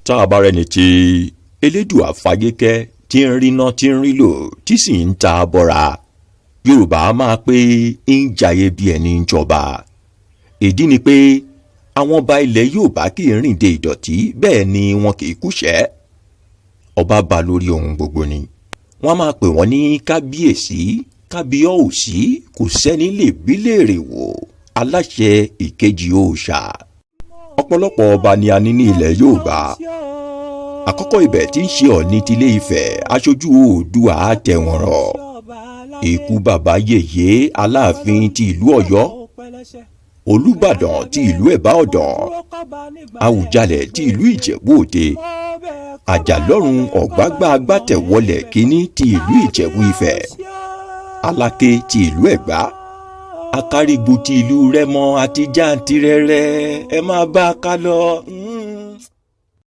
Tá a bá rẹ́ni tí Elédùà fayé kẹ́ tí ń ríná, tí ń rí lò, tí sì ń ta bọ́ra, Yorùbá máa pé ń jayé bí ẹni ń jọba. Ìdí ni pé àwọn ọba ilẹ̀ Yorùbá kì í rìn dé ìdọ̀tí, bẹ́ẹ̀ ni wọn kì í kúṣẹ̀ẹ́. Ọba ba lórí ohun gbogbo ni. Wọ́n máa pè wọ́n ní kábíyèsí, kábíọ́ọ̀sí. Kò sẹ́ni lè bí léèrè wò, aláṣẹ ìkejì òòṣà. Ọ̀pọ̀lọpọ̀ ọba ni a ní ní ilẹ̀ Yorùbá. Àkọ́kọ́ ibẹ̀ tí ń ṣe Ọ̀ọ̀ni tilé Ifẹ̀, aṣojú Oòduà àtẹ̀wọ̀nrọ̀, ikú bàbá yèyé, Aláàfin ti ìlú Ọ̀yọ́, Olùbàdàn ti ìlú Ẹ̀bá Ọ̀dàn, Àwùjalẹ̀ ti ìlú Ìjẹ̀bú Òde, Àjàlọ́run Ọ̀gbágbá Agbátẹ̀wọlẹ̀ kínní ti ìlú Ìjẹ̀bú Ifẹ̀, Aláké ti ìlú Ẹ̀gbá, Akárìgbò ti ìlú Rẹ́mọ àti jàǹtìrẹrẹ. Ẹ máa bá a ká lọ.